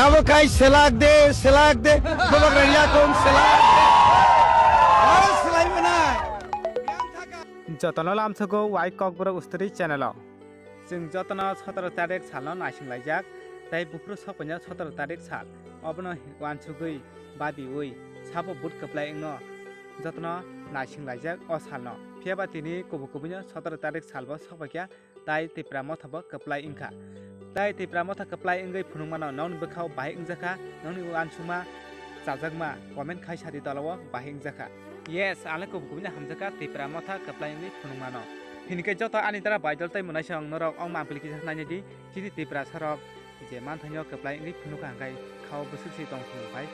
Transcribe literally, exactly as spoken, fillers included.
Abo kai selak de, selak de, babak rani yakung selak de. Aro selai mana? Jotono lamsogo wai Kokborok Story channel o. Chwng jotono sotoro tarik salno naising laijak, tei buphuru sokpaino sotoro tarik sal. Obono wansugwi, babiwi, sabo but kwplai wngno jotono naising laijak o salno. Phiyaba tini kubui kubuino sotoro tarik salbo sokpaikha, tai Tipra Motha bo kwplai wngkha. Tai Tipra Motha kwplai wngwi phunukmano nokni bwkhao bahai wngjakha, nokni uansukma chajakma comment khai sadi tolao bahai wngjakha. Yes, ang le kubui kubui no hamjakha Tipra Motha kwplai wngwi phunukmano. Hinkhe joto ani dara baidol tei mwnaisong norok ong mangpili kisa nainai di, chini Tiprasa rok je manthaino kwplai wngwi phunukha hwnkhe khao bwswk se tong thung pai.